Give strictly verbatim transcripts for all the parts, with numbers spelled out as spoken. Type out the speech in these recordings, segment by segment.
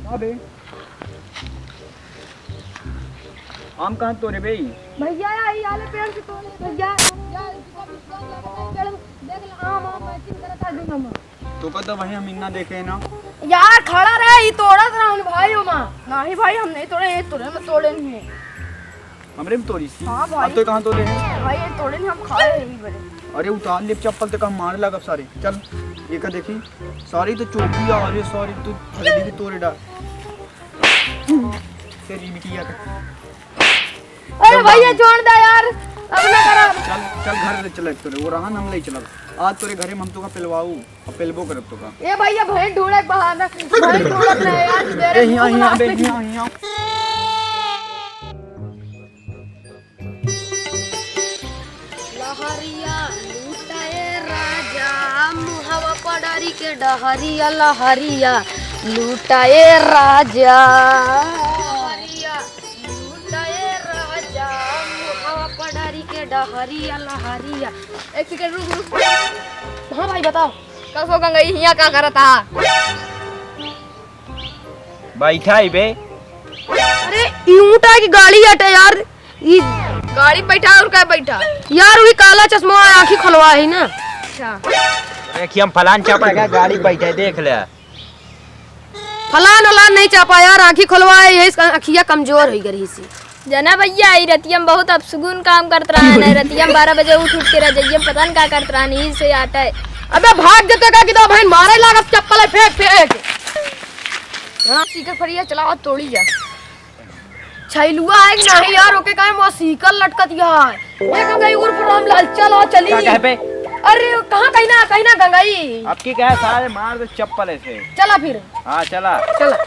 अबे, आम कहाँ तोरे बे? भैया, यही आले पेड़ से तोड़े भैया। यार, इसका विश्वास लगता है, पेड़ देख ला, आम, आम matching करता है दोनों में। तो का तो भाई हम इन्ना देखे ना। यार, खड़ा रहे, ई तोड़त रहन भाई ओमा। नहीं भाई, हम नहीं तोड़े, ये तोड़े में तोड़े नहीं है। हमरे में तोड़ी सी? हाँ भाई। अब तो कहाँ तोड़े हैं? भाई, ये तोड़े नहीं, हम खाए हैं यही बड़े। अरे उतार ले चप्पल, तो हम मारे लागब सारे। चल, ये का देखी, सारी तो चोटी आ, अरे सारी तो फजली भी तोड़े डाल। तेरी बिटिया का। अरे भैया, छोड़ दे यार, अब ना करा। चल, चल घर ले चला तोरे, वो रहन हम ले चलब। आज तोरे घरे में हम तो का पिलवाऊ, अब पिलबो करब तो का। ए भैया, भैंस ढूंढे के बहाना, भैंस ढूंढत रहे यार, सुबेरे ए, हियाँ, भूख हियाँ, लाग बे, गई। हियाँ, हियाँ। लहरिया लूटाए राजा, मुहवा पडारी के डहरिया, लहरिया लूटाए राजा। लहरिया लूटाए राजा, मुहवा पडारी के डहरिया, लहरिया। एक सेकंड रुक, रुक। हाँ भाई, बताओ। कस हो गंगई, हियाँ का करत हा? बैठा ही बे। अरे, ई ऊँट आ कि गाड़ी अटे यार? ई गाड़ी बैठा और का बैठा? यार, वही काला चश्मा, आँखी खोलवा है ना। अच्छा। देखिए, हम फलान चापा का गाड़ी बैठे, देख ले। फलान ओलान नहीं चापा यार, आँखी खोलवा है, यही से अखिया कमजोर हो गई सी। जना भैया, ई रतिया में बहुत अपसगुन काम करत रहन है। रतिया में बारह बजे उठ उठ के रजइया में पता न का करत रहन, ई से आटा है। अबे भाग जते का कि तो बहन मारे लागत चप्पल है फेंक फेंक। हाँ, सीकर फरिया चलावा तोड़ी जा। छैलुआ है कि नहीं यार, ओके काहे मोर सीकर लटकत है? ये गंगई उर्फ रामलाल, चलो चली। का कहे पे? अरे कहाँ कहीं ना, कहीं ना गंगई। अब की कहे सारे मार दे चप्पल ऐसे। चला फिर। हाँ चला। चला।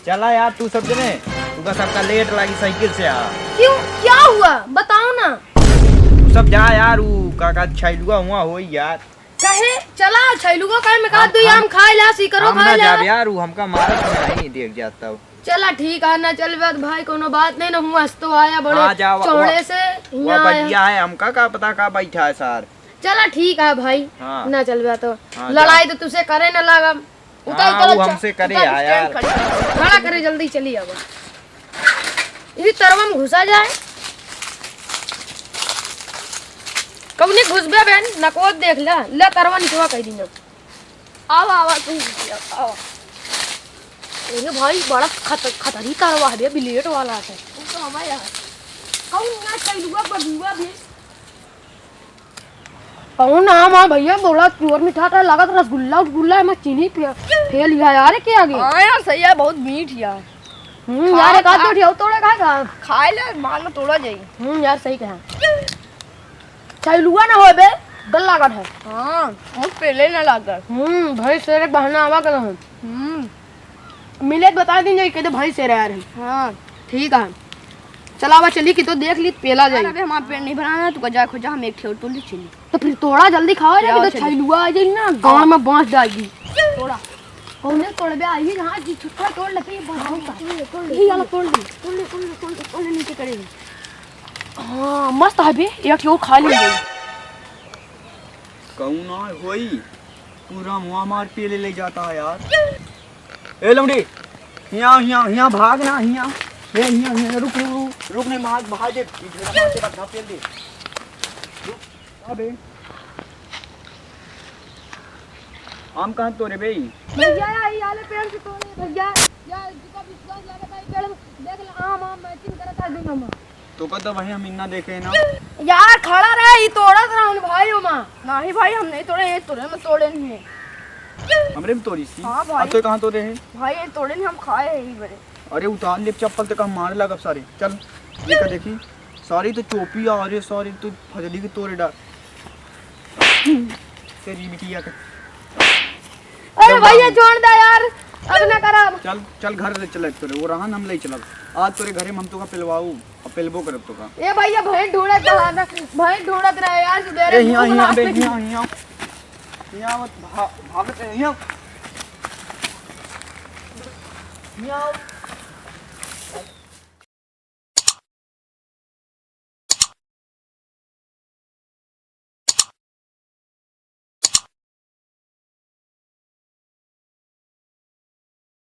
चला यार, तू सब जने, तू का सबका लेट लागी साइकिल से आ। क्यों, क्या हुआ, बताओ ना। तू सब जा यार, ऊ का का छैलुआ हुआ होई यार। कहे चला छैलुआ, काहे में का हम, तू हम, आम खाए ला, सीकरो हम खाए ना ला। जाब यार, ऊ हमका मारत नहीं देख जाता हूँ। चला ठीक है, ना चलबे तो भाई कोनो बात नहीं, ना हुआ हंस तो आया बड़े हाँ, जाओ, चौड़े वो, से वो यहाँ आया। बढ़िया है, हमका का पता का बैठा है सार। चला ठीक है भाई, हाँ। ना चलबे तो हाँ, लड़ाई जाओ। तो तुझसे करे ना लागम। उतर, हाँ, उतर, वो अच्छा, हमसे करे उतर, यार। Stand खड़ा, खड़ा करे, जल्दी चली आवा। इही तरवा में घुसा जाए। कौने घुसबे बहन, नकोद देख ले, ले तरवा निचवा कह दीना। आवा, आवा, तू आवा। अरे भाई, बड़ा खत-, खतरी तरवा है बे, blade वाला है। वो तो हमारे यहाँ। कौन ना छैलुआ बबुआ भी? कौन आम है भैया, बड़ा pure मीठा था, लागत रसगुल्ला उसगुल्ला है, मैं चीनी पे फेल गया यार, के आगे? हाँ यार, सही है, बहुत मीठ यार। हम्म, खा, यार, एक आध खा। दो ठिया तोड़े खाए का? खाए ले, बाद में तोड़ा जाई। हम्म, यार, सही कहा। छैलुआ ना होए बे, गल लागत है। हाँ, बहुत पहले ना लागत। हम्म, भाई, सेरे बहना आवा गल है। हम्म। मिले तो बता दीन जाई, कहते भाई सेरे आ रहे। हाँ। ठीक है। चलावा चली कि तो देख ली, पेला जाई। अरे, अबे हमारा पेट नहीं भरा ना, तू जा खोजा, हम एक ठेव तोड़ ली चली। तो फिर तोड़ा जल्दी खावा जाए, जाओ, नहीं तो चलो। छैलुआ आ जाई ना, गाँड़ हाँ। में बाँस जाएगी। तोड़ा। कौने तोड़बे आई, हाँ जी, छुट्टा तोड़ लेते हैं, बाँस हाँ, का। तोड़ ले, तोड़ ले, ये वाला तोड़ ले। तोड़ ले, तोड़ ले, तोड़ ले, तोड़ ले, नीचे करेगी। हाँ, मस्त है बे, एक ठो खा लेंगे। कौन ना होई, पूरा मुँह मार पेले ले जाता है यार। ए लौंडी, हियाँ, हियाँ, हियाँ भाग ना, हियाँ। ए, हियाँ, हियाँ, रुक, रुक, रुक, रुक, नहीं, भाग, भाग, दे, इधर भाग, दे, भाग, पेल दे। रुक, अबे। आम कहाँ तोरे बे? भैया, यही आले पेड़ से तोड़े, भैया। यार, जिसका विश्वास लगे था, ये पेड़ में देख ला, आम, आम matching करता है दोनों में। तो का तो भाई हम इन्ना देखे ना। यार खड़ा रहे, ई तोड़त रहन भाई ओमा। नहीं भाई, हम नहीं तोड़े, ये तोड़े में तोड़े नहीं है। हमरे में तोड़ी सी? हाँ भाई। अब तो कहाँ तोड़े हैं? भाई ये तोड़े नहीं, हम खाए हैं ही बड़े। अरे उतार ले चप्पल, तो का मारे लागब सारे। चल, ये का देखी, सारी तो चोपी आ, अरे सारी तो फजली के तोड़े डाल। तेरी बिटिया का। अरे भैया, छोड़ दे यार, अब ना करब। चल, चल घर ले चले तोरे, वो रहन हम ले चलब। आज तोरे घरे में हम तोका पिलवाऊ, अब पिलबो करब तोका। ए भैया, भैंस ढूंढत बहाना, भैंस ढूंढत रहे यार, सुबेरे ए, हियाँ, भूख हियाँ, लाग बे, गई। हियाँ, हियाँ। हियाँ मत भा-, भागत रहे, हियाँ। हियाँ।